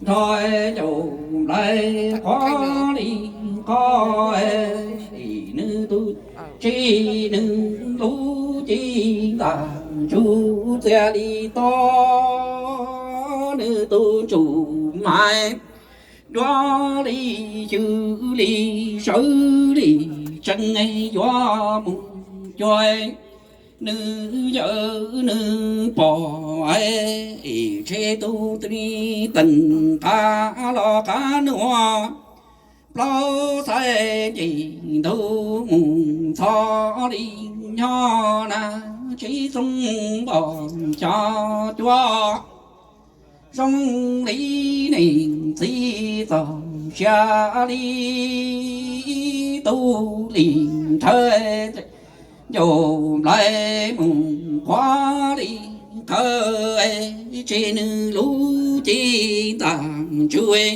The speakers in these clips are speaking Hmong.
Nrog caum nplaim qhuav li qhov, nws tus tsis nws lub ci ntag ntsuj txias li to, nws tus ntsuj mais nruab li xyw li sawv li tsees yuav mus cuag nws yawm nws pog, es tshe tus tib teem qab los qab nuav plaub xaim ces ntug mus ntxhov li nyob na, tsis txooj npog xyov cuab zoo li neeg txiv txog sia li tub li nthawv, caum nplaim mus qhuav li qhawv, tseg nws lub ci ntag ntsuj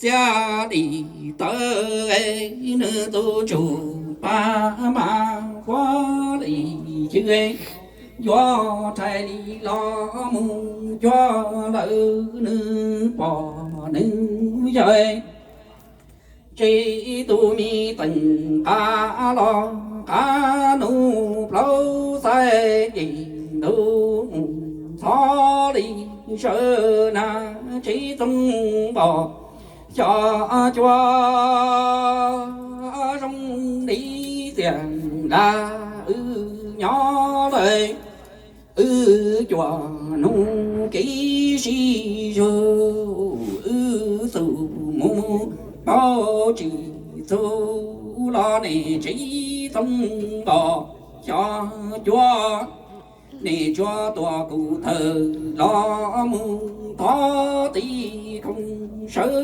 txias li tawv, nws tus ntsuj plig mas qhuav li xyw yuav rhais li los mus cuag lawm nws pog nws yawm. Tshe tus me teem qab los qab nuv plaub xaim ces ntug mus ntxhov li sawv na, tsis txooj npog xyov cuab zoo li txias nrag wb nyob lawm. Wb cuag nug kev sib zug, wb xub mus paub tsis txug los nej tsis txooj npog xyov cuab. Nej tsuas tuav kuv thawj los mus thov tim khoov sawv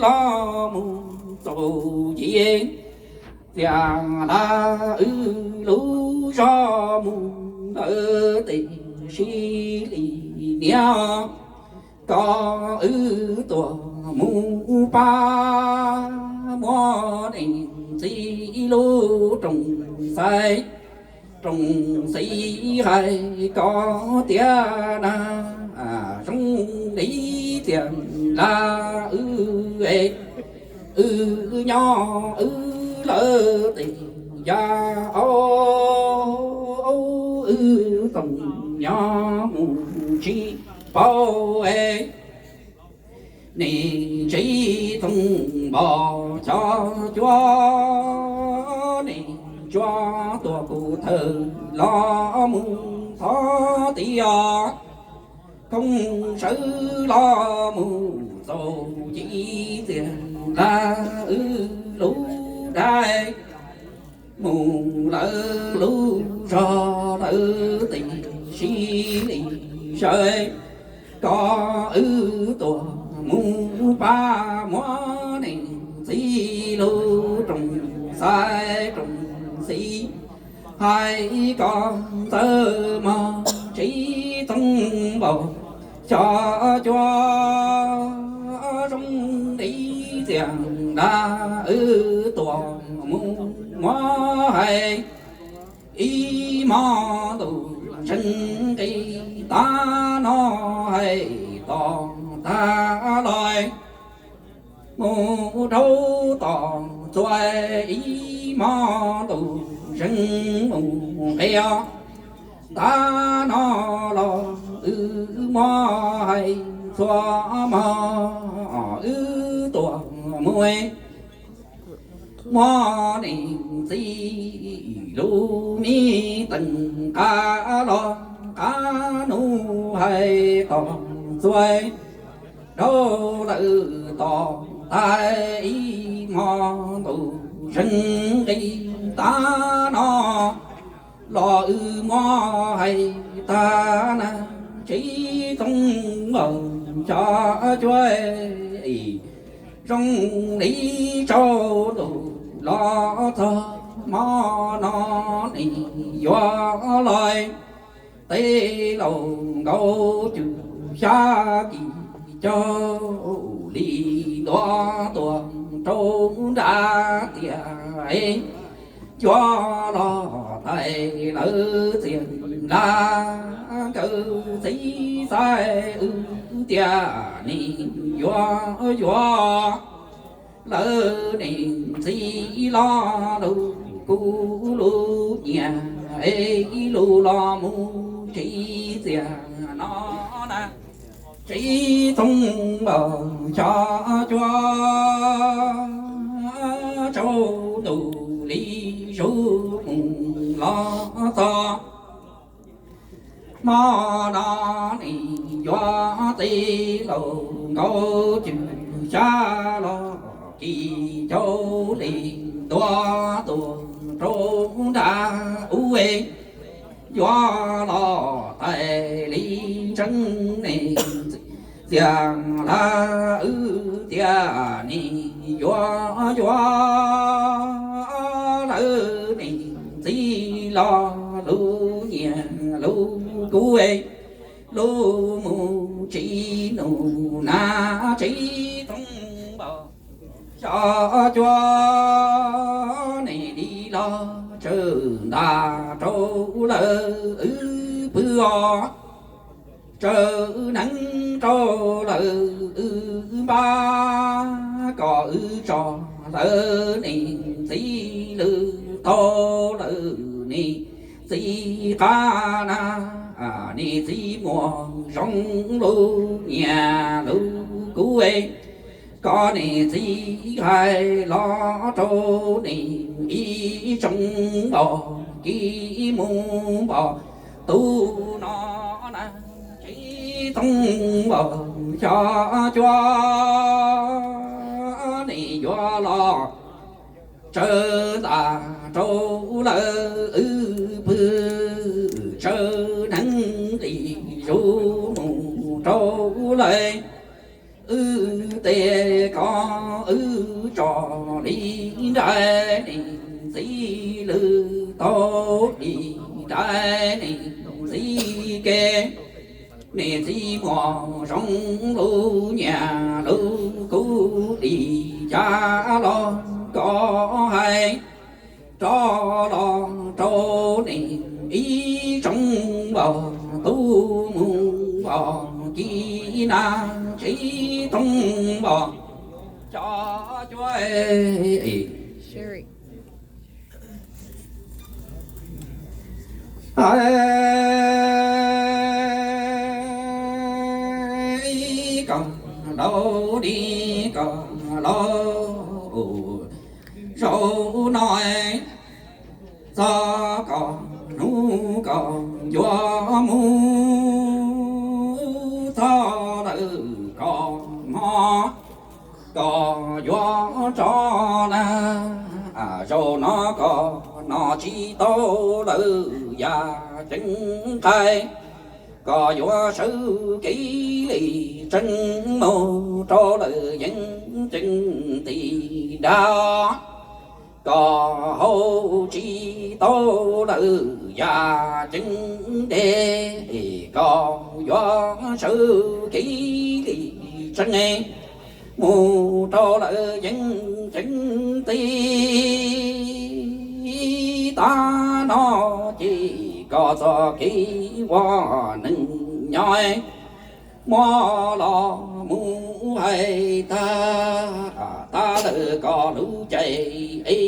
los mus txaus ci txias nrag wb lub zog mus ntawd tes sib li niam, kom wb tuam mus pab muab neeg txiv lub rooj xaiv rooj xis hais kom tiav na, zoo li txias nrag wb, wb nyob wb lawm tes ya au, wb txooj nyob mus tsis paub, nej tsis txooj npog xyov cuab. Nej tsuas tuav kuv thawj los mus thov tim khoov sawv los mus txaus ci txias nrag wb lub dais mus lawm lub zog lawm tes sib li sawv, kom wb tuam mus pab muab neeg txiv lub rooj xaiv rooj xis hais kom ntxawm mog tsis txooj npog xyov cuab. Zoo li txias nrag wb tuam mus muab hais ib hmo ntuj zeeg nqis tav no hais tom tag los mus rau tom txuas ib hmo ntuj zeeg mus nqis tav no los wb muab hais txhua hmo wb tuam mus muab neeg txiv lub me teem qab los qab nuv hais tom txuas rau lawm tom tag ib hmo ntuj zeeg nqis tav no los wb muab hais tag na, tsis txooj npog xyov cuab. Zoo li tsaus ntuj los txog hmo no nej yuav los tej laus nkaus cuj xya kis caug li ntua tuaj rau nram tiaj es cuab los tais lawv txias nrag nkawd txiv xaiv wb tias nej yuav yuav lawv niam txiv los lub kub lub nyiam es lub los mus tsis txias no na. Tsis thooj npaum xyov cuab rau ntu li zuj mus los txog hmo no, nim yuav txiv laus nkaus cwm xya los kis cau li ntua tuaj rau nram ub es yuav los tais li tseeb ne. Txias lawv wb tias nim yuav yuav lawv niam txiv los lub nyiam lub kub es lub mus tsis num na. Tsis thooj npaum xyov cuab nim li los tsawv ntas rau lawv wb pw os, tsawv neeb rau lawv wb npab, kom wb tso lawv niam txiv lwm tau lawv niam txiv qab na. Niam txiv muaj zoo lub nyiam lub kub es, koj niam txiv hais los rau niam ib tsoom npog kib mus npog tub no na. Tsis thooj npaum xyov cuab nim yuav los tsawv ntas rau lawv wb pw, tsawv neeb li zuj mus rau lawv wb tes, kom wb tso li nraim niam txiv lwm tau li nraim niam txiv kev. Niam txiv muaj zoo lub nyiam lub kub li cas los koj hais rov los rau niam ib tsoom npog tub mus npog kib na. Tsis thooj npaum xyov cuab kom laus li kom laus zaum no, txog kom hnub kom yuav mus, txog lawm kom hmo kom yuav tso na. Zaum no kom no tsis tau lawm yam ceev nqaij, kom yuav sawv kev li tseeb mus rau lawm yeeb ceev ti nrag, kom hau tsis tau lawm yam ceev dej, kom yuav sawv kev li tseeb mus rau lawm yeeb ceev ti. Tag no ces koj txoj kev ua neej nyob muab los mus hais tag, tag lawm koj lub caij es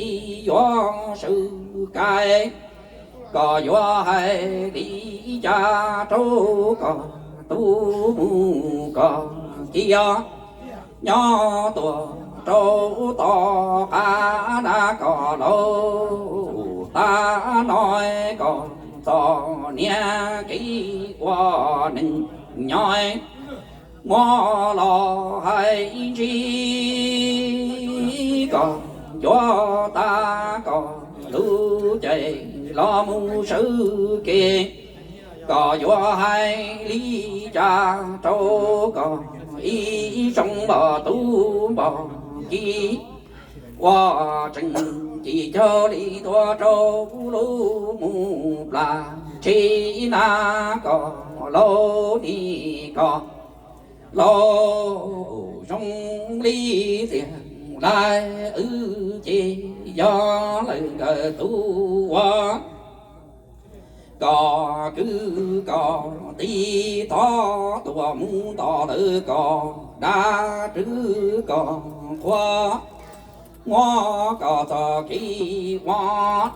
yuav sawv kais, koj yuav hais li cas rau koj tub mus koj kiag nyob tuaj rau tom qab na koj laus. Tag no koj txoj niag kev ua neej nyob muab los hais ntsib, koj yuav tag koj lub caij los mus sawv kev, koj yuav hais li cas rau koj ib tsoom npog tub npog kib, ua tseem ci caug li tuaj rau lub mus plas tsheb na koj laus, nim koj laus zoo li txiag lais wb ces yog lawm nkawd tub ua. Koj kwv koj tij thov tuaj mus nto lawm koj dab rwg kom qhuav, muab koj txoj kev ua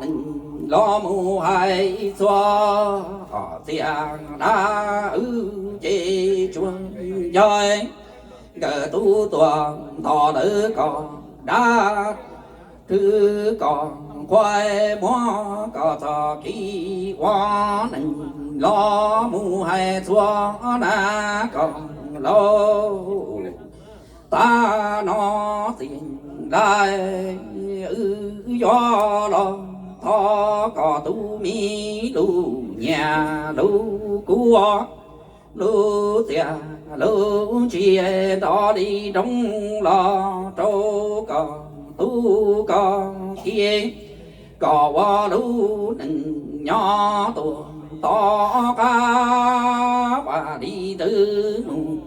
neej los mus hais txhua txiag dab wb ces tsuas nco nkawm tub tuag nto lawv koj dab rwg kom qhuav, muab koj txoj kev ua neej los mus hais txhua na koj laus. Tag no txiv lais wb yuav los thov koj tus me lub nyiaj lub kub, lub txiaj lub ntsig nto li nroo los rau koj tub koj ki, kom ua lub neej nyob tuag tom qab. Ua li ntawd mus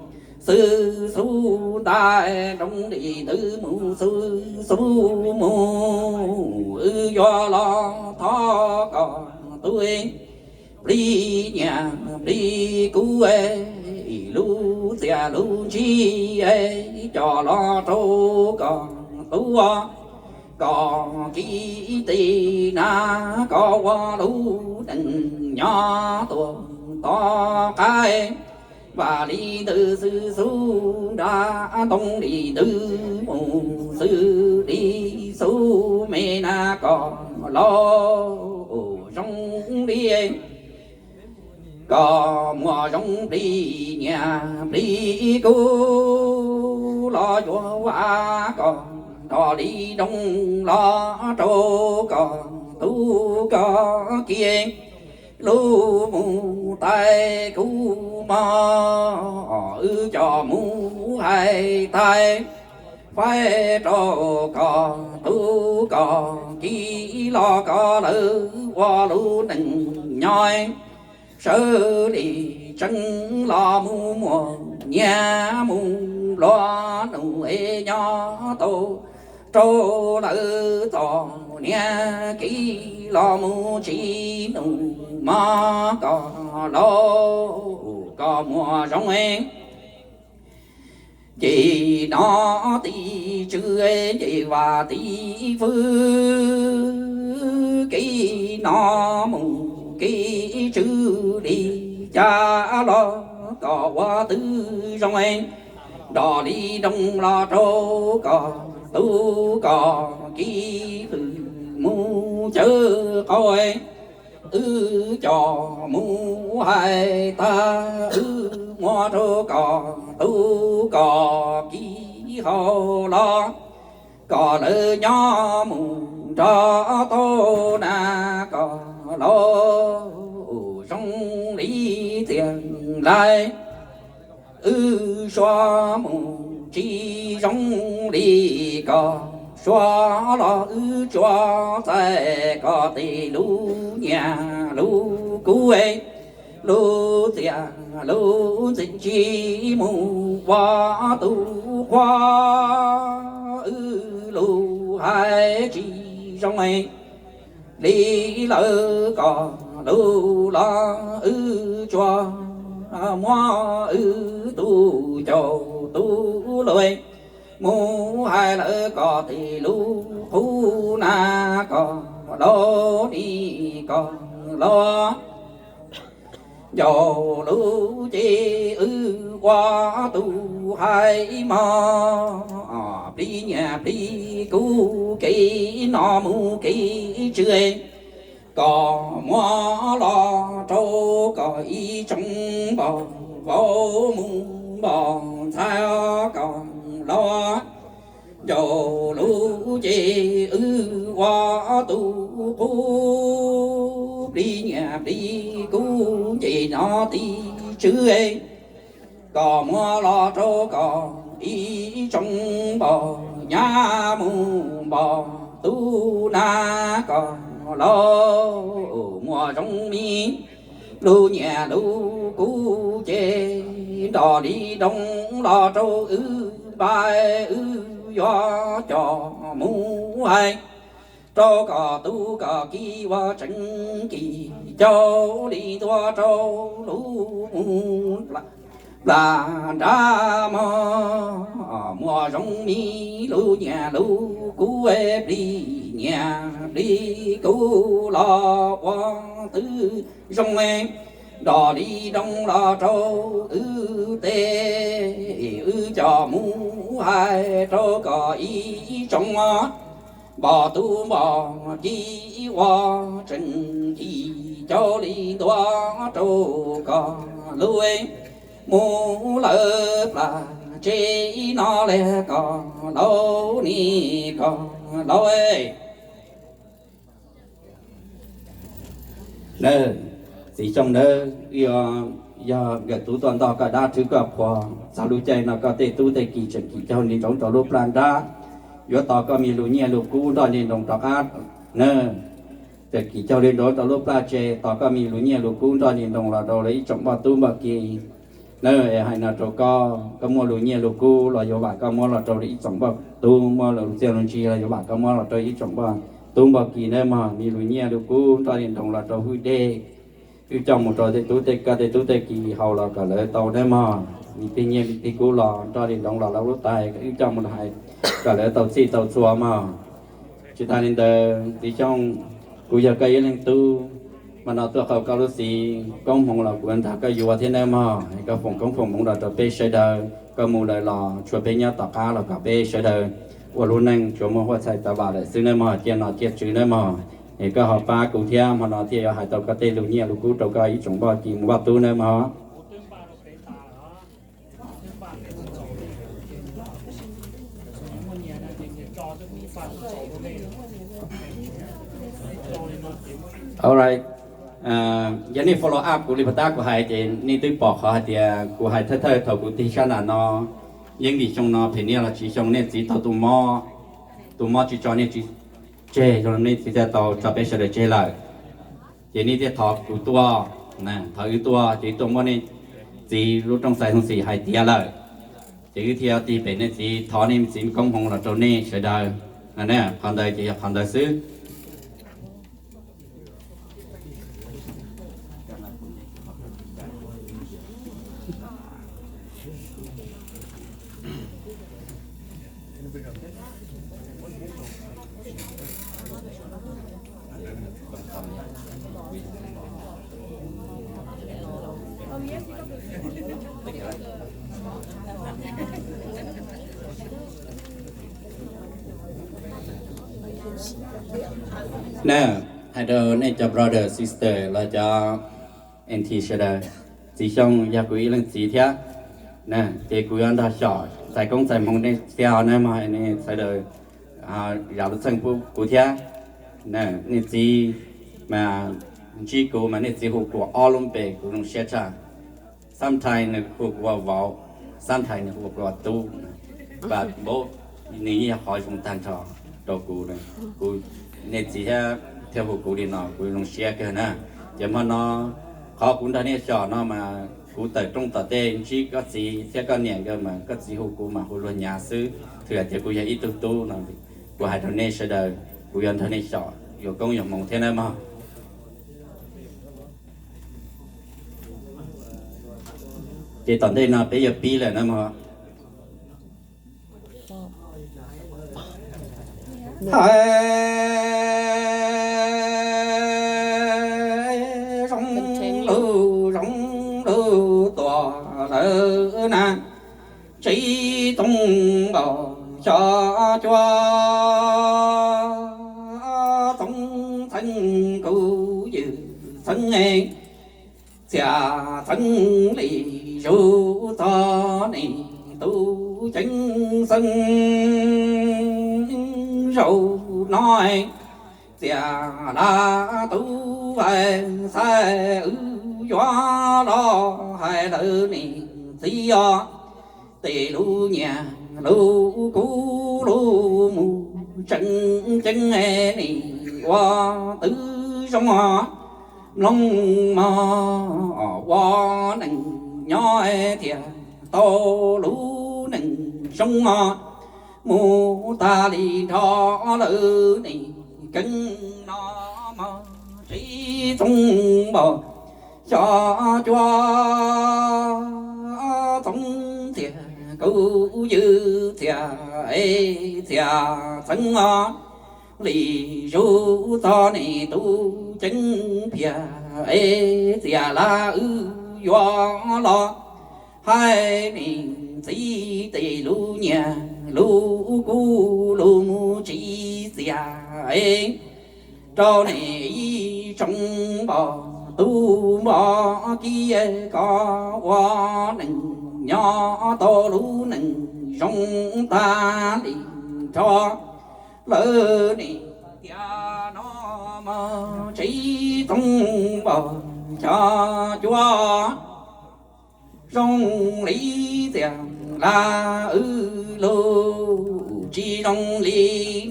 xwb xub ntais, nroo li ntawd mus xwb xub mus, wb yuav los thov koj tus plig nyiaj plig kub, lub txiaj lub ntsig coj los rau koj tub koj ki, tib na koj ua lub neej nyob tuag tom qab. Ua li ntawd xwb xub nrab, ntoo li ntawd mus xwb li xub me na koj laus. Zoo li koj muaj zoo plig nyiaj plig kub los yuav ua koj nrog li nroo los rau koj tub koj ki, lub mus tais kub mog, wb coj mus hais tais faib rau koj tub koj ki, los koj lawv ua lub neej nyob sawv li tseeb los mus muaj nyiaj mus nplua nuj es nyob tau rau lawv txom nyem kev los mus tsis nuj mog koj laus. Koj muaj zoo ces nov tim tswv ces vaj tim fwv, kev nov mus kev tswv li cas los koj ua twb zoo, nrog li nroo los rau koj tub koj ki, hwm mus cawv qau wb coj mus hais tas, wb muab rau koj tub koj ki hauv los, koj lawv nyob mus nrog tau na koj laus. Zoo li txiag lais wb suav mus tsis zoo li koj suav los, wb tsuas txais koj tej lub nyiaj lub kub, lub txiaj lub ntsig mus ua tus qhua, wb lub hais tsis zoo li lawv koj lub los, wb tsuas muab wb tus caum tus luj mus hais lawv koj tej lub qub na koj laus, li koj laus. Ncaus lub ces wb ua tus hais mog, plig nyiaj plig kub kev nov mus kev tswv, koj muab los rau koj ib tsoom npog vauv mus npog ntxhais koj laus. Ncaus lub ces wb ua tus qub, plig nyiaj plig kub ces nov tim tswv, koj muab los rau koj ib tsoom npog nyab mus npog tub na koj laus. Muaj zoo mi lub nyiaj lub kub ces nrog li nroo los rau wb npais, wb yuav coj mus hais rau koj tub koj ki ua tseem kis cau li ntua rau lub mus Plas nrab mog, muaj zoo mi lub nyiaj lub kub, plig nyiaj plig kub los ua twb zoo, nrog li nroo los rau wb tej, wb coj mus hais rau koj ib tsoom npoj tub npoj kiv ua tseem ci coj li ntua rau koj lub, mus lawm plas tsev no li koj laus ni koj laus. Txiv Xyooj nawb, wb yog nkawm tub tuaj ntoj koj dab rhwb koj qhua, txog lub caij no koj tej tub tej ki tseem ci caug li nroo rau lub plaj nrab, yuav tos koj me lus nyiaj lus kub nroj li nroo rov qab na. Tseem ci caug li nroo rau lub plaj tsev, tos koj me lus nyiaj lus kub nroj li nroo los rau lawv ib tsoom npoj tub npoj ki na. Es hais no rau koj, koj muaj lus nyiaj lus kub los yuav vam koj muab los rau ib tsoom npoj tub, muaj lus txiaj lus ntsig los yuav vam koj muab los rau ib tsoom npoj tub npoj ki nawb mog. Me lus nyiaj lus kub nroj li nroo los rau hwj dej, wb coj mus rau tej tub tej koj tej tub tej ki haus los kom lawv tau nawb mog. Me tig nyiaj me tig kub los nroj li nroo los lawv lub tais, wb coj mus hais kom lawv tau txhij tau txhua mog. Tsis tas li ntawd Txiv Xyooj, kuv yog koj ib leeg tub, hmo no tuaj qhau koj lub txiv, koob hmoov los kuv nrog koj yuav thiab nawb mog. Koj foom koob foom hmoov los rau peb sawv daws, koj mus lawm los tshuav peb nyob tom qab los kom peb sawv daws ua lub neej tsuas muaj huaj txhais tav vam lawm xwb nawb mog, cia nom cia tswv nawb mog. Es koj ho pab kuv thiab, hmo no thiaj yuav hais tau koj tej lus nyiaj lus kub rau koj ib tsoom npoj ki mus vaj tub nawb mog. Alright, yog nej follow up kuv li puag ta kuv hais ces nej twb pom qhov hais tias kuv hais thawj thawj thaum kuv tig sab nram no, yeej vim xyoo no phem niaj los tsis xyoo nej txiv tau tus mob, tus mob tsis tso nej txiv tseg, nej txiv thiaj tau tso peb sawv daws tseg lawm. Ces nej thiaj thov kuv tuaj, thov wb tuaj ces wb tuaj muab nej txiv lub rooj xais xoo xim hais tiav lawm. Ces wb thiaj tig pem nej txiv thov nej txiv koob hmoov los rau nej sawv daws. Qhov ntawd ces yog qhov ntawd xwb. Na, hais rau nej cov brother sister los cov auntie sawv daws, Txiv Xyooj yog kuv ib leej txiv thiab, ces kuv yuav nrog xyom txais koob txais hmoov nej thiab os na mog, nej sawv daws zam lub txim pub kuv thiab. Nej txiv mas ntsib kuv mas nej txiv hu kuv ob lub npe kuv zoo siab tshaj. Sometimes nws hu kuv ua vauv, sometimes nws hu kuv ua tub, nws yeej yog qhov zoo tag nrho rau kuv. Kuv, nej txiv thiab, thiaj hu kuv li no kuv zoo siab kawg na. Ces hmo no qhov kuv nrog nej xyom no mas kuv tawm rooj tom tej ntsib koj txiv thiab koj niam nkawd mas koj txiv hu kuv mas hu luag nyav xwb, twb hais tias kuv yog ib tug tub no. Kuv hais rau nej sawv daws, kuv yuav nrog nej xyom yuav koob yuav hmoov thiab nawb mog. Ces tom ntej no peb yuav pib lawm na mog. Hais zoo lug zoo lug tuaj lawm na, tsis txooj npaum xyov cuab txooj txheej kuv ywg txheej, txia txheej li zuj txog nej tus ceev xeej. Zaum no txia laj tub hais xav wb yuav los hais lawv nej txiv os. Tej lub nyiaj lub kub lub mus tseem ceeb, nej ua twb zoo os. Mloog mog, ua neej nyob thiaj tau lub neej zoo os. Mus tag li nrho lawm nej keeb no mog, tsis txooj npaum xyov cuab kuv ywg txias, txias txeeb os. Lis zuj txog niam tub ceeb phiaj, txias laj wb yuav los hais niam txiv tej lub nyiaj lub kub lub mus txiv txias rau niam ib tsoom npoj tub npoj kiv, koj ua neej nyob tau lub neej zoo tag li rov lawm niam. Tias no mog tsev txoov npog xyov cuab zoo li txias laj wb lug, tsis zoo li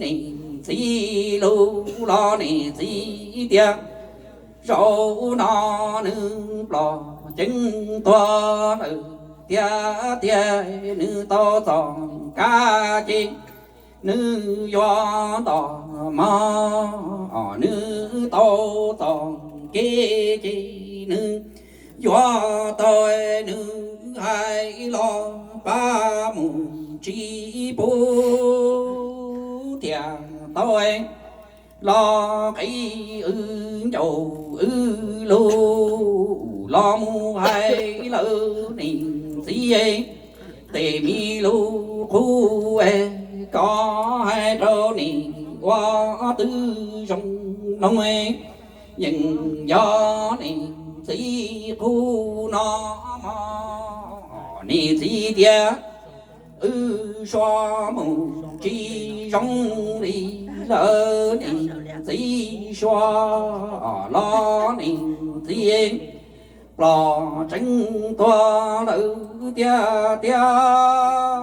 niam txiv lug los niam txiv tias zaum no nws ploj ceeb tuag lawm tiag tiag, nws tau txoj kab ces nws yuav ntog mog, nws tau txoj kev ces nws yuav tau, nws hais los pab mus tsis pub thiaj tau los qhib wb ncauj wb lug los mus hais lawm niam txiv. Tej me lus qhuab koj hais rau niam ua twb zoo mloog, yeej yog niam txiv qhuab no mog. Niam txiv tias wb suav mus tsis zoo li lawm niam txiv, suav los niam txiv ploj ceeb tuag lawm tiag tiag.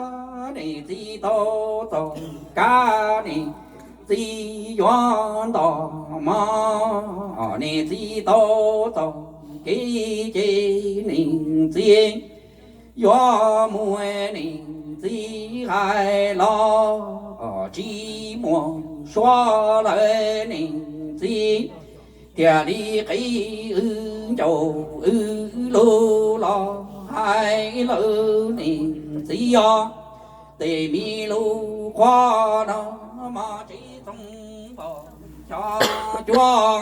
Niam txiv tau txoj kab, niam txiv yuav ntog mog, niam txiv tau txoj kev ces niam txiv yuav mus, niam txiv hais los tsis muaj suab lawm niam txiv thiaj li qhib wb ncauj wb lug los hais lawm niam txiv os. Tej me lus qhuab no mog tsev txoov npog xyov cuab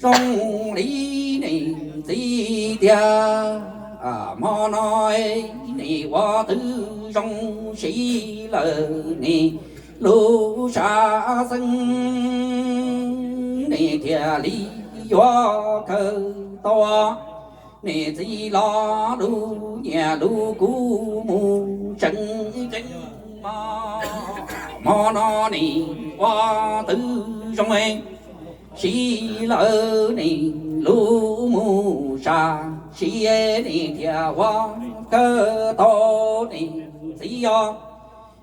zoo li niam txiv tiag, hmo no niam ua twb zoo siv lawm niam lub sab xeeb, niam thiaj li yuav khaws tau niam txiv los lub nyiaj lub kub mus tseem ceeb mog. Hmo no niam ua twb zoo siv lawm niam lub mus sam siv, niam thiaj ua khaws tau niam txiv os.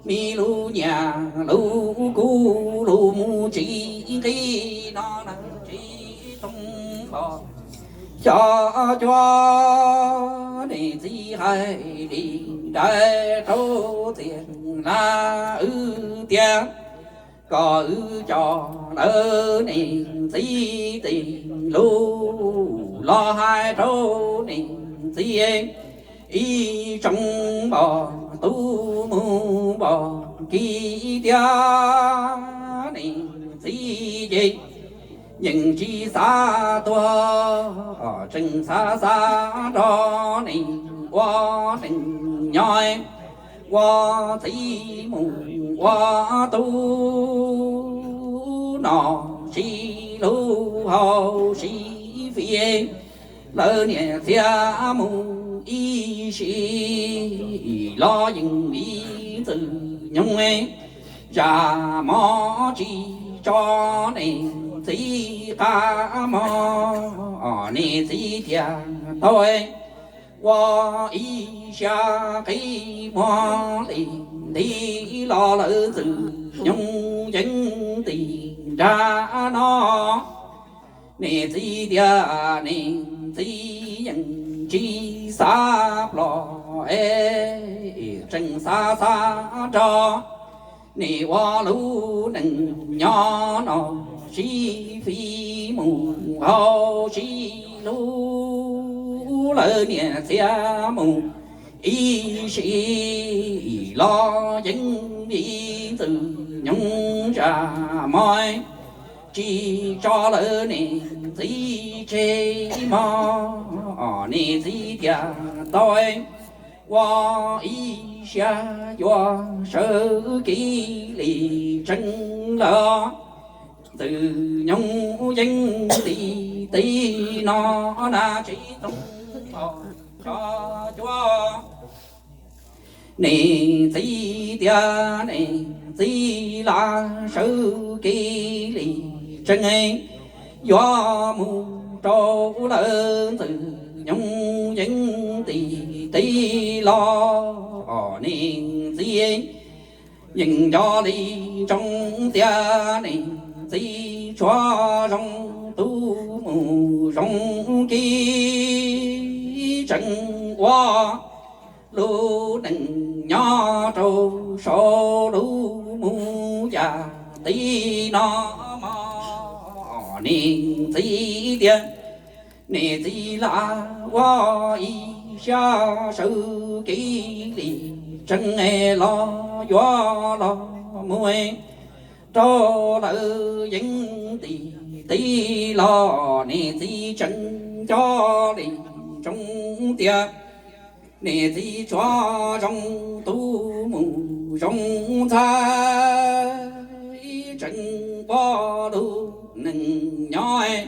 Me lub nyiaj lub kub lug mus tsis nqi no na, tsis txoov npog xyov cuab niam txiv hais li ntawd rau txiv laj wb tias kom wb coj lawm niam txiv tej lus los hais rau niam txiv ib tsoom npog tub mus npog kiv tias niam txiv ces yeej tsis xav tuag, tseem xav xav nrog niam ua neej nyob, ua txiv mus ua tub, noj sib hlub haus sib fiv, lawv niam txiv mus ib sim los yeej ib txwm nyoog, zam mov tsis tso niam txiv qab mog, niam txiv thiaj tau ua ib siab qi muag li nti los lawv txwm nyoog yeeb ti nrag no. Niam txiv tias niam txiv yeej tsis xav ploj es tseem xav xav nrog niam ua lub neej nyob, noj sib fiv mus haus sib hlub, lawv niam txiv mus Ib sim los yeej li ntxwg nyoog zam mog, tsis tso lawv niam txiv tseg mog, niam txiv tias tau ua ib siab yuav sawv kev li tseeb lawm. Ntxwg nyoog yeej li teb no na tsis txhob xyov cuab. Niam txiv tias niam txiv lam sawv kev li tseeb, yuav mus rau lawm. Ntxwg nyoog yeej li teb los niam txiv yeej nco li ntsoov tias niam txiv tsuas zoo tub mus zoo kev, tseem ua lub neej nyob rau saum lub mus yam teb no mog. Niam txiv tias niam txiv lam ua ib siab sawv kev li tseeb los yuav los mus rau lawm yeej li teb los niam txiv tseem nco li ntsoov tias niam txiv tsuas zoo tub mus zoo ntxhais, tseem ua lub neej nyob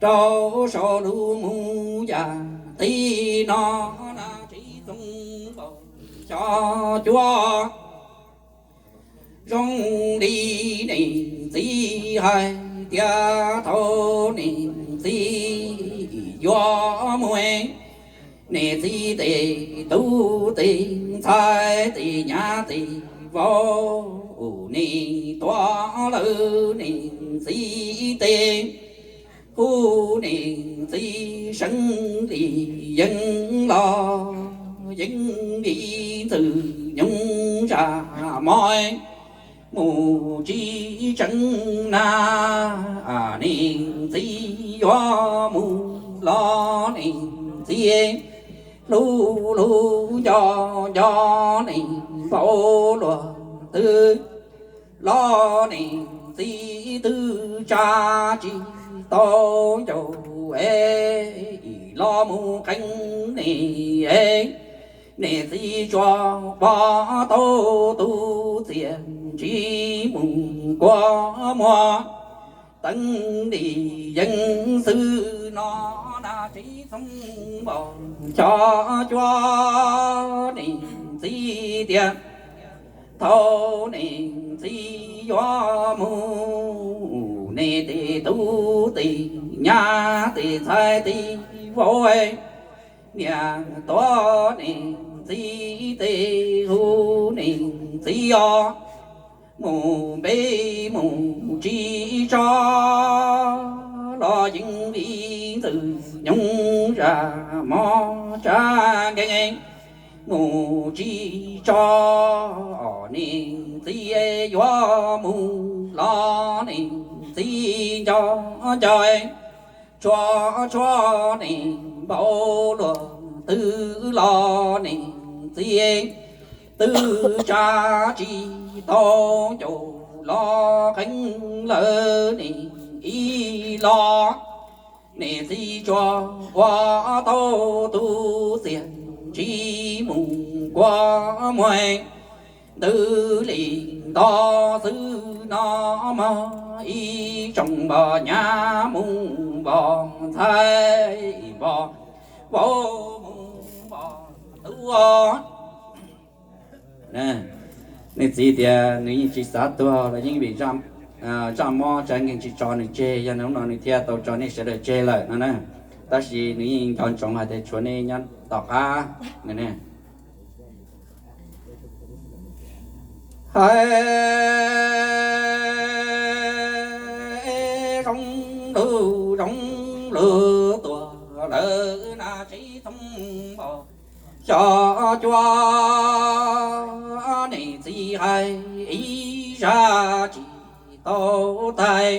rau saum lub mus yam teb no na tsis txhob xyov cuab. Zoo li niam txiv hais tias thaum niam txiv yuav mus, niam txiv tes tub tes ntxhais tes nyab tes vauv, niam tuav lawm niam txiv tes, hu niam txiv seev li yeeb los yeej li ntxwg nyoog zam mog, mus tsis tseeb na. Niam txiv yuav mus los niam txiv hlub hlub nco nco niam npau luag twg los niam txiv twb tsa tsis tau ncaus es los mus qee niam es, niam txiv tsuas pom tau tus txiaj ntsig mus kua muag teeb li yeeb xwb no na tsis txhob npaum xyov cuab. Niam txiv tias thaum niam txiv yuav mus, niam tes tub tes nyab tes ntxhais tes vauv, niam tuav niam txiv tes hu niam txiv os, mus npej mus tsis tso los yeej li ntxwg nyoog zam mog tsab nkeeg, mus tsis tso. Niam txiv yuav mus los niam txiv nco nco, tshuav tshuav niam npau luag twg los niam txiv twb tsa tsis tau ncaus los qee lawm niam ib los, niam txiv tsuas ua tau tus txiaj ntsig mus kua muag ntws li nto xwb no mog. Ib tsoom npog nyab mus npog ntxhais, npog vauv mus npog tub. Niam txiv tias nws yeej tsis xav tuag los yeej vim zaj mob tsab nkeeg tsis tso nws tseg, yog hnub no nws thiaj tau tso nej sawv daws tseg lawm no na. Tab sis nws yeej nco ntsoov hais tias tshuav nej nyob tom qab. Hais zoo lug zoo lug tuag lawm na tsis txhob npaum xyov cuab. Niam txiv hais ib zaj tsis tau tag,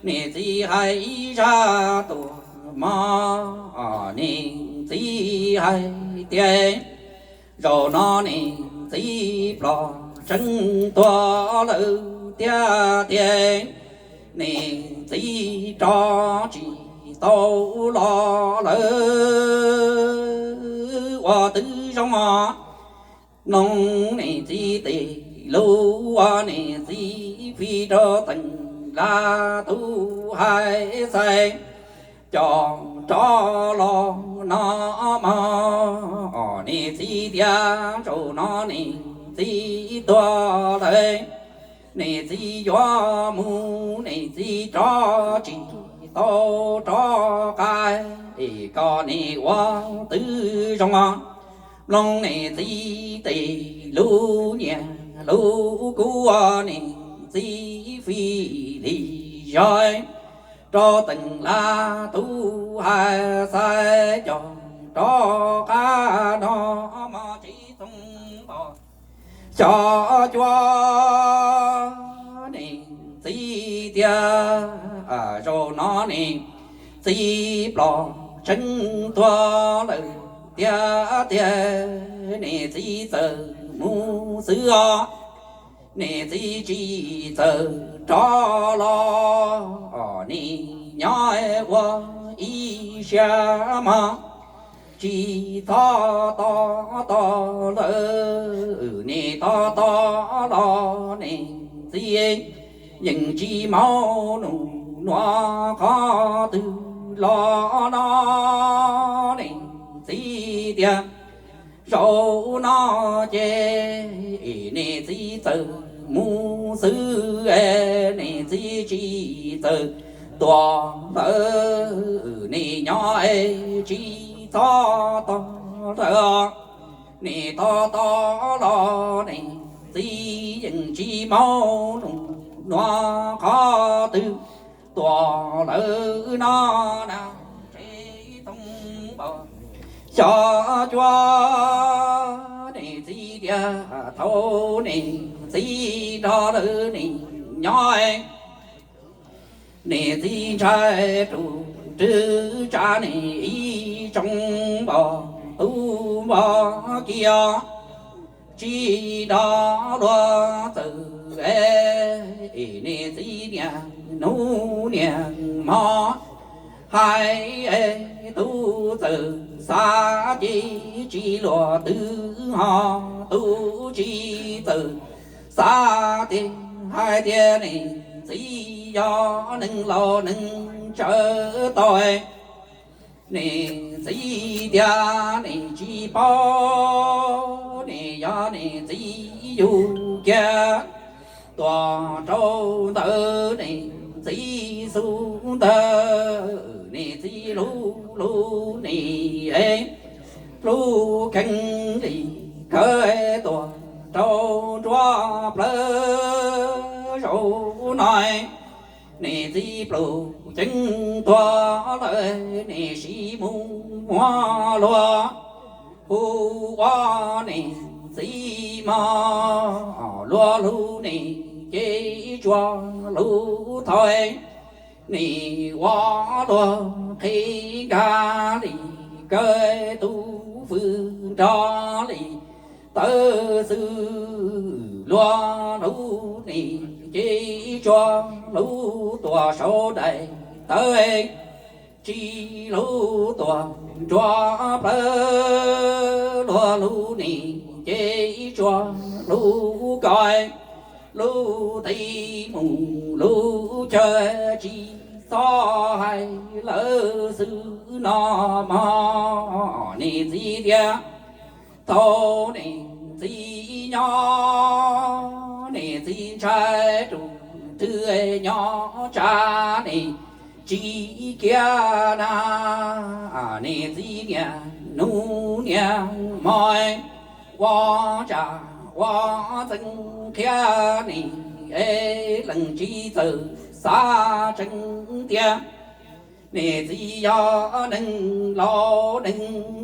niam txiv hais ib zaj tuag mog. Niam txiv hais tias Zaum no niam txiv ploj tseeb tuag lawm tiag tiag, niam txiv rov tsis tau los lawm. Ua twb zoo os, mloog niam txiv tej lus, ua niam txiv fij rau teem laj tub hais xais, coj rov los no mog. Niam txiv tias zaum no niam txiv tuag lawm, niam txiv yuav mus, niam txiv rov tsis tau rov qab, es koj niam ua twb zoo os, mloog niam txiv tej lus, nyiam lus kuv, ua niam txiv fij li zog rau teem laj tub hais xais, coj rov qab no mog. Tsis txhob npau xyov cuag niam txiv tiag, zaum no niam txiv ploj tseeb tuag lawm tiag tiag, niam txiv txawm mus xwb os, niam txiv tsis txawm rov los, niam nyob ua ib siab mog. Tsis txhob tos tos lawm, niam tos tos los niam txiv yeej tsis mus num nua qhov twg los no. Niam txiv tias zaum no ces niam txiv txawm mus xwb, niam txiv tsis txawm tuag lawm, niam nyob tsis txhob tos lawm. Niam tos tos los niam txiv yeej tsis mus num nua qhov twg tuag lawm no na. Tsis txhob npau xyov cuag niam txiv tiag, thaum niam txiv nrog lawv niam nyob, niam txiv ntshai tus rwg tsa niam ib tsoom npog tub npog kiv os, tsis nrog luag txawm es niam txiv niaj hnub niaj hmo hais, tub txawm xav ces tsis luag twg ho, tub tsis txawm xav tias hais tias niam txiv yog neeg laus neeg tsawv tau. Niam txiv tias niam tsis paub, niam yog niam txiv yug kiag tuaj rau ntawm niam txiv xub ntiag, niam txiv hlub hlub niam es hlub kheej li kawg, tuaj rau nruab plawv zaum no. Niam txiv pluj ceev tuag lawm, niam sib mus muab luag hu ua niam txiv mog. Luag hlub niam ces tsuas hlub thov, niam ua luag qhib nkag li kawg, tus fwj nrog li tawv xwb. Luag hlub niam ces tsuas hlub tuaj saum daim tawv, tsis hlub tuaj nruab plawv. Luag hlub niam ces tsuas hlub koj lub teb mus lub chaw, tsis txhob hais lawv xwb no mog. Niam txiv tias thaum niam txiv nyob, niam txiv ntshai tus twg nyob tsam niam tsis kiag na. Niam txiv niaj hnub niaj hmo ua tsav ua txeeb qhia niam es leej tsis txawj xav tseeb tiag. Niam txiv yog neeg laus neeg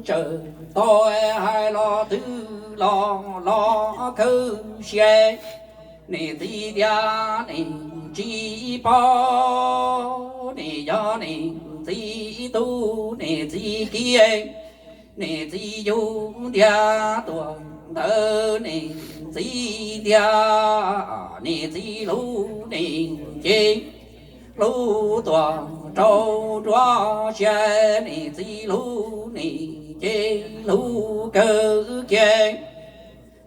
tsawv tau, hais los twg los los khawb siab. Niam txiv tias niam tsis paub, niam yog niam txiv tub niam txiv kiv, Niam txiv yug ntiag tuag ntawd niam txiv ntiag, niam txiv hlub niam ces hlub tuag rau nruab siab, niam txiv hlub niam ces hlub kawg kiag.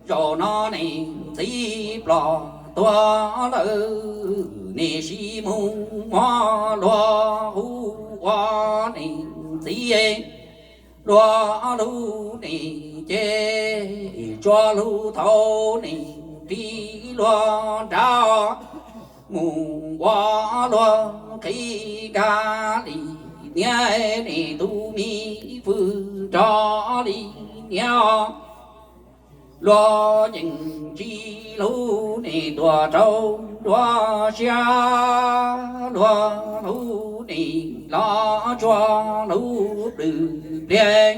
Zaum no niam txiv ploj tuag lawm, niam sib mus muab luag hu ua niam txiv, luag hlub niam ces tsuas hlub thaum niam ris luag nrab, mus ua luag qhib nkag li niab, niam tus me fwj nrog li niab. Luag yeej tsis hlub niam tuag rau nruab siab, luag hlub niam los tsuas hlub plwm pliag,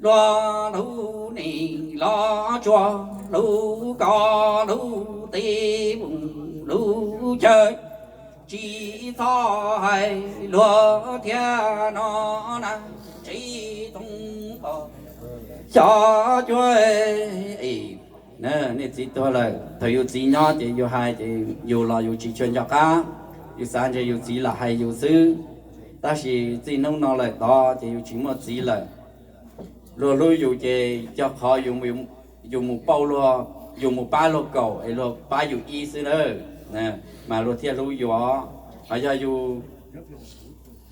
luag hlub niam los tsuas hlub koj hlub tij mus hlub chaw. Tsis txhob hais luag thiab no na, tsis txhob pom xyov cuab. Nej txiv tuag lawm, thaum yus txiv nyob ces yus hais ces yus los yus tsis tshua nco qab, yus xav ntshe yus txiv lam hais yus xwb. Tab sis txij hnub no lawm tod ces yus tsis muaj txiv lawm. Luag hlub yus ces cov qhov yus mus pauj luag, yus mus pab luag kaum es luag pab yus ib xwb nawb, mas luag thiaj hlub yus. Ho yog yus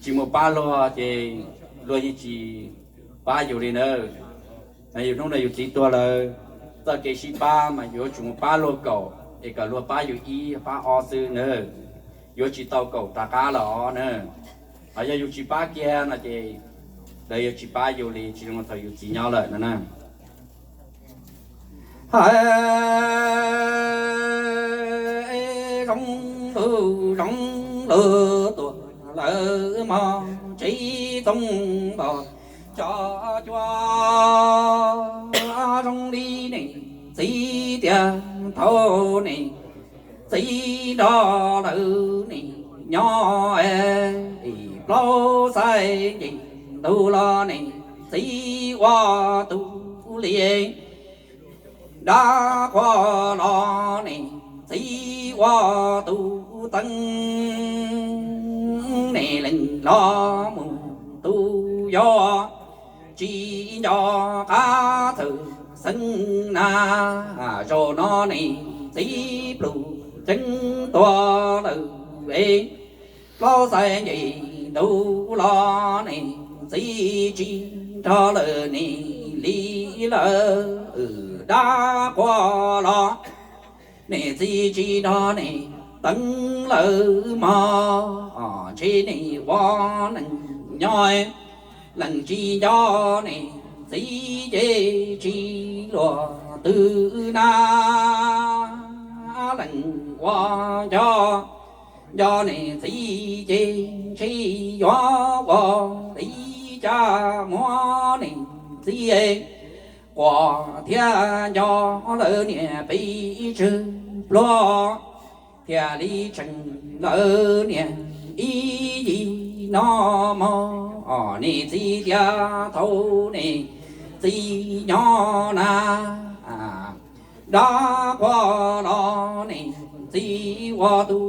tsis mus pab luag ces luag yeej tsis pab yus li nawb. Yus hnub no yus txiv tuag lawm, txoj kev sib pab mas yuav tsum mus pab luag kaum es kom luag pab yus ib pab ob xwb nawb. Yuav tsis tau kaum rov qab los na. Ho yog yus tsis pab kiag no ces lawv yuav tsis pab yus li, tsis zoo thaum yus txiv nyob lawm no na. Hais zoo lus zoo lus tuag lawm mog, tsis txhob pom xyov cuab. Zoo li niam txiv tiag, thaum niam txiv nrog lawv niam nyob, plaub xaiv nce ntug los niam txiv ua tus liab, dab quas los niam txiv ua tus teeb, niam leej los mus tus yau, tsis nco qab txhawj xeeb na. Zaum no niam txiv pluj ceeb tuag lawm, plaub xaiv nce ntug los niam txiv tsis nrog lawv niam li lawm, dab quas los niam txiv tsis nrog niam teeb lawm mog. Ntshe niam ua neej nyob, leej tsis nco niam txiv ces tsis luag twg na. Leej ua nco, nco niam txiv ces ntshe yuav ua li cas muab niam txiv quas thiab nco lawv niam pes tsawg pluag, thiaj li tseem lawv niam ib yig no mog. Niam txiv tiag, thaum niam txiv nyob na, dab quas los niam txiv ua tus